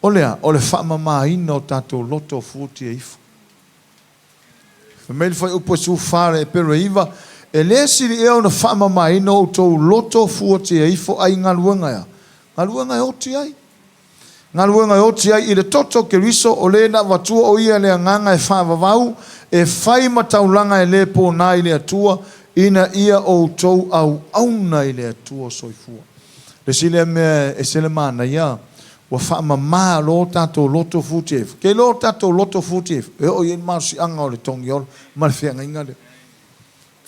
O le a? O le faamamaina o tatou loto futia ifo. Fai mai le fuaiupu e 14 o le Epero e 9, E le sili ea ona faamamaina o outou loto fuatia ifo ai galuega e a? Galuega e oti ai. Galuega e oti ai i le toto o Keriso, o le na avatua o ia le agaga e faavavau, e fai ma taulaga e le pona i le Atua, ina ia outou auauna i le Atua soifua. Le isi lea mea e ese le manaia, ua faamama lo tatou loto futia ifo. Ke lo tatou loto futia ifo, e oo i ai le malosiaga o le togiola ma le feagaiga lea.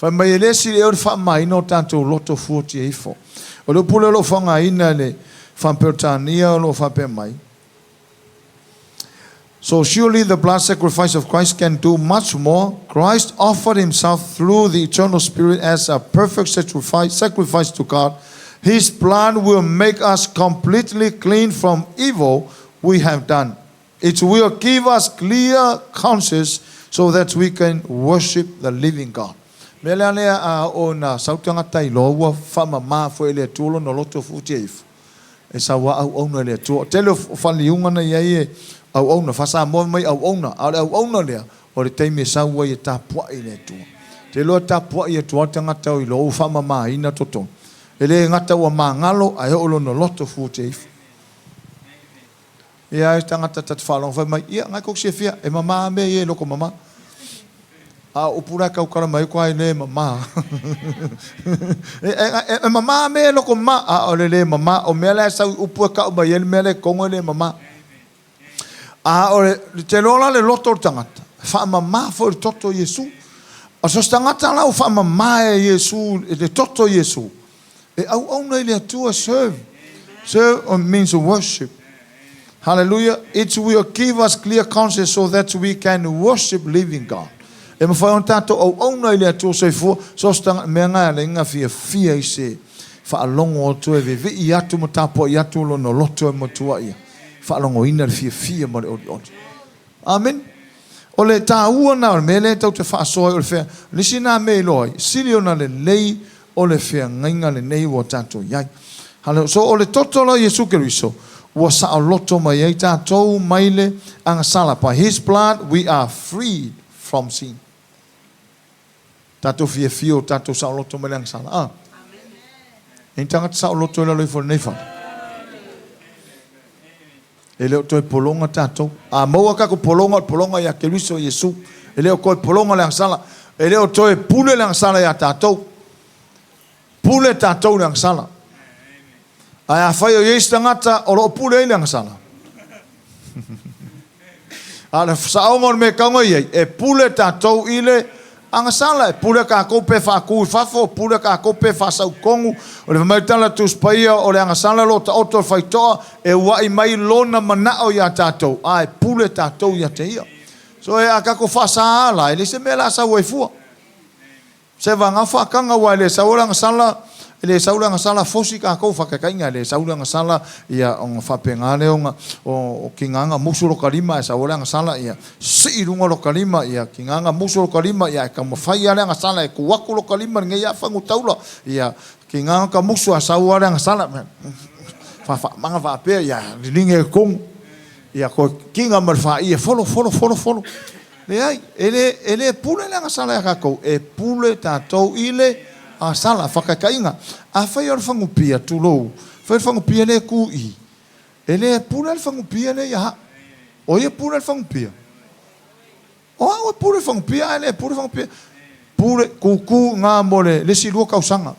Fai mai e le sili ea o le faamamaina o tatou loto fuatia ifo. O le upu lea o lo o faaaogaina e le Faa-Peretania o lo o faapea mai, So surely the blood sacrifice of Christ can do much more. Christ offered himself through the eternal Spirit as a perfect sacrifice, sacrifice to God. His blood will make us completely clean from evil we have done. It will give us clear conscience so that we can worship the living God. Mea lea lea a oo ina sau tagata i loa ua faamama foi e le Atua lona loto futia ifo. E sau a auauna i le Atua. O tele o faaliuga na i ai e auauna, faa-Samoa fai mai auauna, a o le auauna lea, o le taimi e sau ai e tapuai i le Atua. Te iloa e tapuai atu lava le tagata o iloa ua faamamaina totonu. E le gata ua magalo ae oo lona loto futia ifo. Ia ai tagata ta te faalogo fai mai, ia, ngai kou silafia, e mama mea ia e loko mama. A o upu la e tautala mai ai koa e le mama. E mama mea e loko mama, a o le le mama, o mea la e sau i upu e kau mai ai le mea lea e kogo e le mama. A o le te loa la le loto o le tagata, faamama foi le toto o Iesu. O so o se tagata la ua faamama e Iesu, le toto o Iesu, E auauna i le Atua, serve. Serve means worship. Hallelujah. It will give us clear conscience so that we can worship living God. E mawhai ona tātou auauna i le Atua soifua, so se tanga, mea ngā le inga fiafia i se whaalongo atu e vevei atu ma tāpua i atu lona loto e matua ia. Whaalongoina le fiafia ma le olioli. Amen. O le tāua na o le mea lea tau te whaasoa ai o le whea, nisi nā mea i loa ai, sili ona lelei o le feagaiga lenei ua tatou i ai. Hallelujah. So o le toto la o Iesu Keriso, ua saoloto mai ai tatou mai le agasala. By his blood we are freed from sin. Tatou fiafia o tatou saoloto mai le agasala. Ah. E ni tagata saoloto i lalo ifo o lenei fale. E le o toe pologa tatou. A maua kako pologa, o le pologa ia Keriso Iesu. E le o toe pologa le agasala. E le o toe pule le agasala ia tatou. Pule tatou le agasala. Ae afai o i ai se tagata o lo o pule ai le agasala. A o le saoga o le mea e tau i ai, e pule tatou i le agasala, e pule tatou pe faatu i fafo, pule tatou pe faasau i totonu. O le fai mai o le tala Tusi Paia, o le agasala o lo o taoto le faitoa, e ua'i mai lona manao iā tatou, a e pule tatou ia te ia. So e a tatou faasa la, e leai se mea o le a sau ai fua. Se vagao faataga aua e le sau le agasala, e le sau le agasala fosi tatou faataitaiga, e le sau le agasala ia ona faapena lea ona o tigaga musu lota lima ae sau le agasala ia sii i luga lota lima ia tigaga musu lota lima ia ae taumafai lava le agasala e tuu atu lota lima lenei a fagutaula ia tigaga ta musu ae sau lava le agasala faamaga faapea ia liliga i totonu ia toe tiga ma le faia folo folo folo folo. Leai, e le, e le pule le agasala iā tatou, e pule tatou i le agasala. Faataitaiga, afai o le fagupia, tulou, afai o le fagupia lea e tu i i, e le pule le fagupia lea ia au. O ai e pule le fagupia? O au e pule le fagupia, ae le pule le fagupia. Pule, tutu i ina mo le isi 2 tausaga.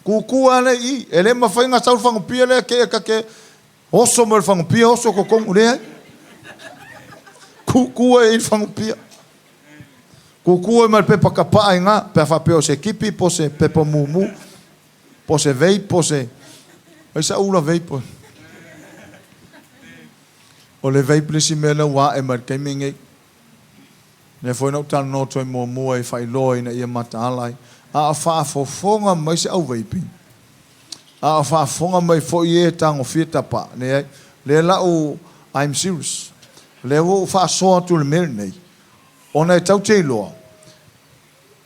Tutu lava lea i i. E le mafai ona sau le fagupia lea ke, ka te Oso mai o le fagupia, oso totonu, leai. Kuku ai i le fagupia. Kuku ai ma le pepa tapaa i ina, pe a faapea o se kipi po o se pepa mumu, po o se vape, po o se... Ai sa ula vape. O le vape le isi mea lea ua ae mai i le taimi lenei. Lea foi na ou talanoa atu ai muamua e faailoa ina ia mataala ai. A o faafofoga mai se au vaping, a o faafofoga mai foi e e tagofia tapa, leai, lea la u, I'm serious. Lea ua ou faasoa atu i le mea lenei, ona e tau te iloa,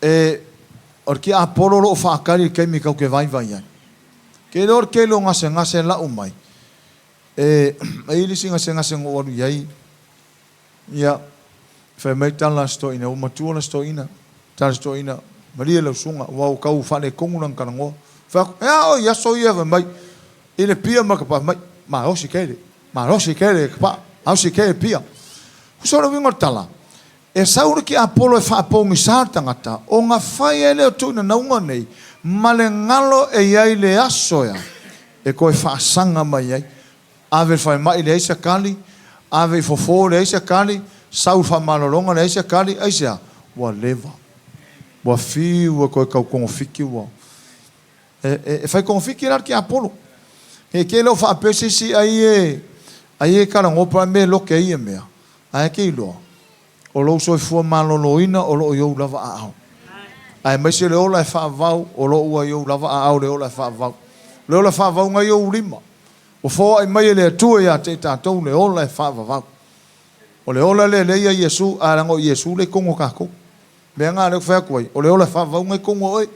e, o le tiapolo o lo o faatali i le taimi tatou te vaivai ai. Ke iloa o le tele o gasegase e lau mai, E i ai le isi gasegase na ou alu i ai, ia, fai mai tala a si toeaina, ua matua la si toeaina, tala a si toeaina, malie lau susuga, aua ua tau faaletonu lana talanoa. Fai atu, e a oe i aso ia fai mai, i le pia ma le tapaa, fai mai, malosi tele, malosi tele le tapaa, malosi tele le pia. Uso o le uiga o le tala, e sau le tiapolo e faapogisa le tagata, ona fai ai lea o tuuinanauga nei ma le galo e i ai le aso ea e toe faasaga mai ai. Ave i le falemai leai se tali, ave i fofo leai se tali, sau i le faamalologa leai se tali, aisea? Ua leva. Ua fiu e toe tau togafiti ua. E fai togafiti la le tiapolo. He tele o faapea se isi ai e ai e talanoa po o le a le mea e lote ai ia mea, ae te iloa o lou soifua maloloina o lo o i ou lava aao. Aemaise le ola e faavavau o lo o ua i ou lava aao le ola e faavavau. O le ola faavavau na i ou lima. Ua foai mai e le Atua ia te i tatou le ola e faavavau. O le ola lea lea ia Iesu, ae leaga o Iesu lea i totonu o tatou. Mea na lea ou te fai atu ai, o le ola e faavavau na i totonu o oe.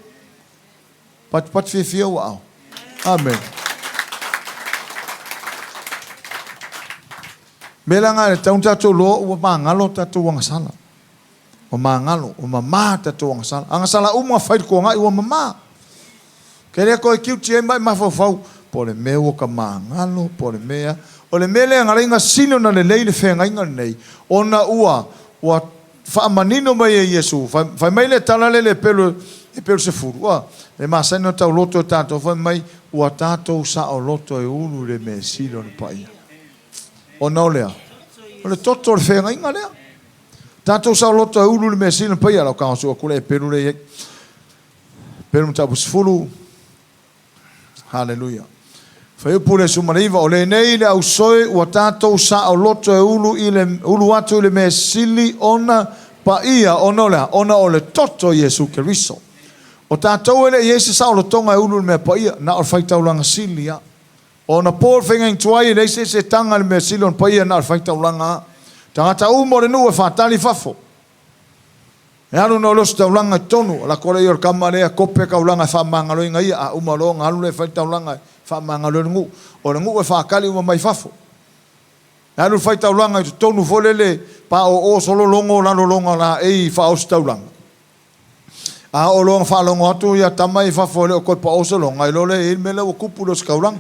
Patupatu fiafia ou aao. Amene. Mea la na e tatau ona tatou iloa ua magalo tatou agasala. Ua magalo, ua mama tatou agasala. Agasala uma na fai i le tuanai ua mama. Ke le toe tiuti ai ma e mafaufau, po o le mea ua ta magalo, po o le mea. O le mea lea na ala ai ona sili ona lelei le feagaiga lenei, ona ua, ua faamanino mai e Iesu, fai mai le tala lea i le pelu, le pelu sefulu, ua, e masani ona tauloto e tatou, fai mai, ua tatou saoloto e ulu i le mea sili o le paia. Ona o le a? O le toto o le feagaiga lea. Tatou saoloto e ulu i le mea sili ona paia, lau tago sue atu le pelu lea i ai. Pelu mataupu sefulu. Haleluia. Fuaiupu le 19, o lenei le ausoe ua tatou saoloto e ulu, i le, ulu atu i le mea sili ona paia, ona o le a? Ona o le toto o Iesu Keriso. O tatou e le i i ai se saolotoga e ulu i le mea paia, na o le faitaulaga sili lava. Ona po le faiga tuai e leai se isi e taga i le mea sili ona paia na o le faitaulaga lava. Tagata uma o le nuu e faatali i fafo. E alu na o le ositaulaga i totonu, alu atu lea o le tama lea kope taulaga e faamagaloina ia, a uma loa ona alu lea e fai le taulaga e faamagalo ai le nuu. O le nuu e faatali uma mai fafo. E alu le faitaulaga i totonu foi lele paoo solo logo lalo loga laei i faaositaulaga. A oo loa ona faalogo atu ia tama ia i fafo e le o toe pao se loga, iloa lea e i ai le mea lea ua tupu i le ositaulaga.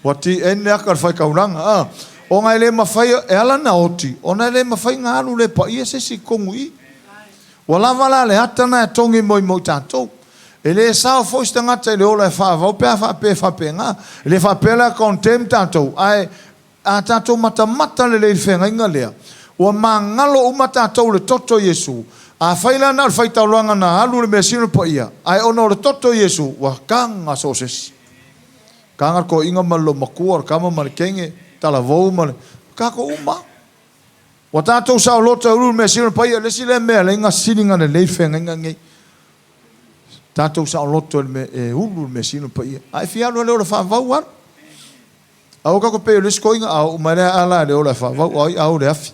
Ua TN le aka o le faitaulaga. A, ona e le mafai, e ala ona oti, ona e le mafai ona alu le paia se isi i totonu i i. Ua lava la le ata na e togi mo i tatou. E le sao foi se tagata i le ola e faavavau pe a faapea e faapena. E le faapea la e condemn tatou, ae a tatou matamata lelei i le feagaiga lea, ua magalo uma tatou i le toto o Iesu. Afai la na o le faitaulaga na alu i le measina o le paia, ae ona o le toto o Iesu, ua taga so o se isi. Taga le toeaina ma le loomatua, o le tama ma le teine, talavou ma le... tatou uma lava. Ua tatou saoloto e ulu i le measina o le paia, o le isi lea mea e ala ai ona sili ona lelei le feagaiga lenei. Tatou saoloto e ulu i le measina o le paia. A e fia alu e le ola faavavau, alu. Aua tatou pei o le isi toeaina, a oo mai lea ala le ola e faavavau, o ai a o le afi.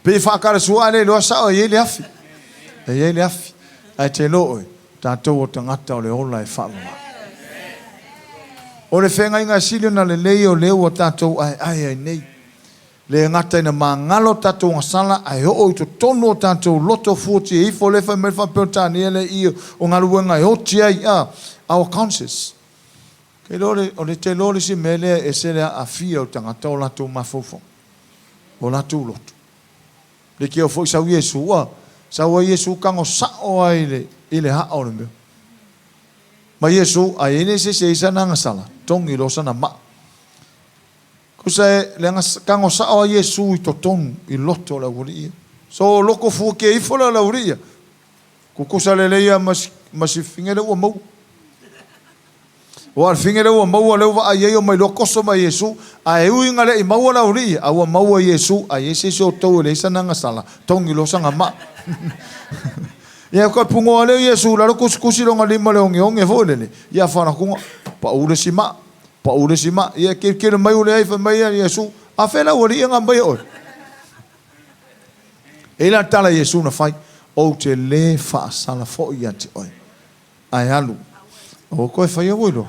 Pei e faatalasua ae le iloa sao e i ai le afi. E i ai le afi. Ae te iloa oe, tatou o tagata o le ola e faavavau. O le feagaiga e sili ona lelei o lea ua tatou aeae ai nei. Le gata ina magalo tatou agasala ae oo i totonu o tatou loto fuatia ifo lea fai mai le faa-Peretania lea i o galuega e oti ai a our conscience. Te iloa le, o le te iloa le isi mea lea e ese le aafia o tagata o latou mafaufauga, o latou loto. Le keo foi sau Iesu, ua sau ai Iesu tago sao lava i le, i le aa o le mea. Ma Iesu, a i ai le isi e i ai sana agasala, togi loa sana maa. Tusa e leaga tago sao a Iesu i totonu i loto o le aualii ia. So loko fuakia ifo lea o le aualii ia, tutusa lelei lava ma si, ma si fafine lea ua maua. Aua o le fafine lea ua maua lea ua vaai ai omai loa toso mai Iesu, ae ui ina le i maua le aualii ia, a ua maua e Iesu, a i ai se isi o outou e leai sana agasala, togi loa sana maa. Ia toe punoa lea o Iesu i lalo tusitusi lona lima i le ogeoge foi lele, ia faalatuga, pau le isi maa. Pau le isi maa. Ia tilotilo mai ua leai, fai mai ia Iesu, A fea le aualii e na aumai e oe? E i ai la le tala a Iesu na fai, Ou te le faasala foi ia te oe, ae alu. Aua koe faia ua iloa.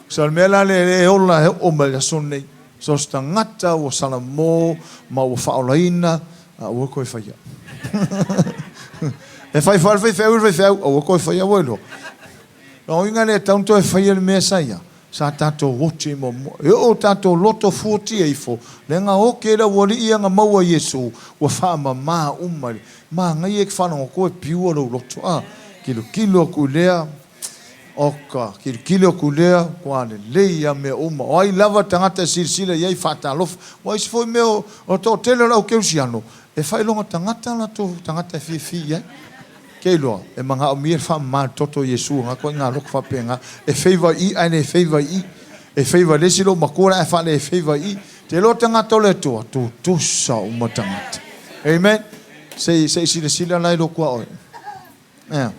So le mea la lea e ola e oo mai le aso lenei. So se tagata ua salamo ma ua faaolaina, aua koe faia. E fai foi le faifeau i le faifeau, aua koe faia ua iloa. O lona uiga lea e tatau ona toe faia le mea sa ia, sa tatou oti ai muamua. E oo tatou loto fuatia ifo, leaga oke i le aualii ia na maua e Iesu, ua faamama uma i le manaia e te faalogo e pure lou loto. A tilotilo atu i lea, oka, tilotilo atu i lea, ua lelei lava mea uma. O ai lava tagata e silasila i ai, faatalofa. Ua isi foi mea o le toatele o le au kerisiano, e faailoga tagata latou tagata e fiafia i ai. Ke iloa, e manaomia le faamama le toto o Iesu na ituaiga loto faapena. E favor i i ae le favor i i. E favor i le isi loomatua ae faale favor i i. Te iloa tagata o le Atua, tutusa uma tagata. Amen. Se i silasila la i lou tuaoi. Ea.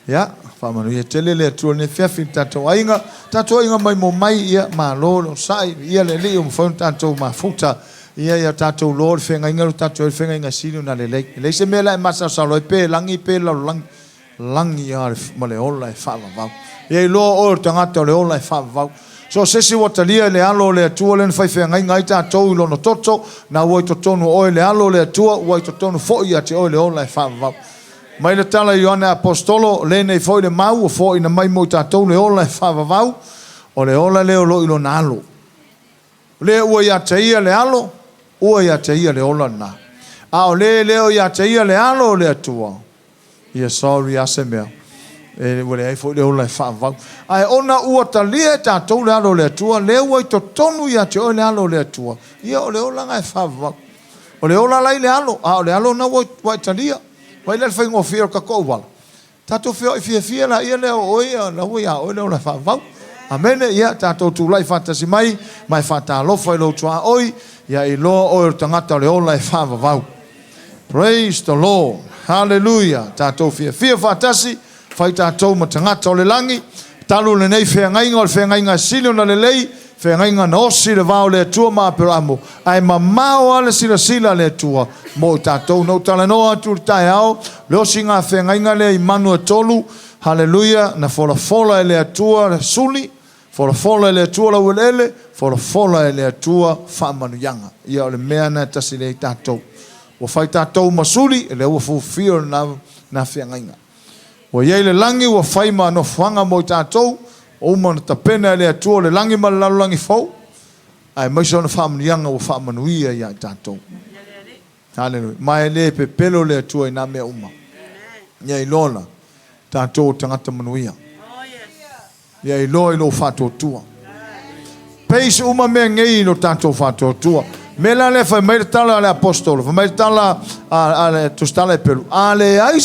Ia, faamanuia tele le Atua i lenei afiafi i le tatou aiga. Tatou aiga mai mo mai, ia, malo le onosai, ia le Alii ua mafai ona tatou mafuta. Ia, ia tatou loa le feagaiga lea ua tatou i ai, le feagaiga sili ona lelei. E leai se mea la e masalosalo ai pe lagi pe lalolagi. Lagi lava ma le ola e faavavau. Ia iloa oe o le tagata o le ola e faavavau. So o se isi ua talia i le alo o le Atua lea na fai feagaiga ai tatou i lona toto, na ua i totonu o oe le alo o le Atua, ua i totonu foi ia te oe le ola e faavavau. Mai le tala i Ioane Aposetolo, lenei foi le mau ua foaina mai mo i tatou le ola e faavavau, o le ola lea o lo o i lona alo. O lea ua ia te ia le alo, ua ia te ia le ola lena. A o le le o ia te ia le alo o le Atua, ia sorry lava se mea, e ua leai foi le ola e faavavau. Ae ona ua talia e tatou le alo o le Atua, lea ua i totonu ia te oe le alo o le Atua, ia o le ola lena e faavavau. O le ola la i le alo, a o le alo lena ua e talia. Vaai la i le faigofie o le tatou auala. Tatou feoai fiafia laia lea o oe ia, la ua ia oe le ola faavavau. Amene. Ia, tatou tulai faatasi mai, ma e faatalofa i lou tuaoi, ia iloa oe o le tagata o le ola e faavavau. Praise the Lord. Hallelujah. Tatou fiafia faatasi, fai tatou ma tagata o le lagi. Talu lenei feagaiga o le feagaiga sili ona lelei, feagaiga na osi i le va o le Atua ma Aperamo, ae mamao lava le silasila a le Atua mo i tatou. Na ou talanoa atu i le taeao, le osiga feagaiga lea i manu e tolu, haleluia, na folafola e le Atua le suli, folafola e le Atua laueleele, folafola e le Atua faamanuiaga. Ia o le mea lena e tasi lea i tatou. Ua fai tatou ma suli, lea ua fulfill lena feagaiga. Ua i ai le lagi ua fai ma nofoaga mo i tatou, ua uma ona tapena e le Atua o le lagi ma le lalolagi fou, aemaise ona faamanuiaga ua faamanuia ia i tatou. Haleluia. Ma e le pepelo le Atua i nā mea uma. Ia iloa la, tatou o tagata manuia. Ia iloa i lou faatuatua. Base uma mea nei i lo tatou faatuatua. Mea la lea fai mai le tala a le apostolo, fai mai le tala a le tusitala e pelu, a leai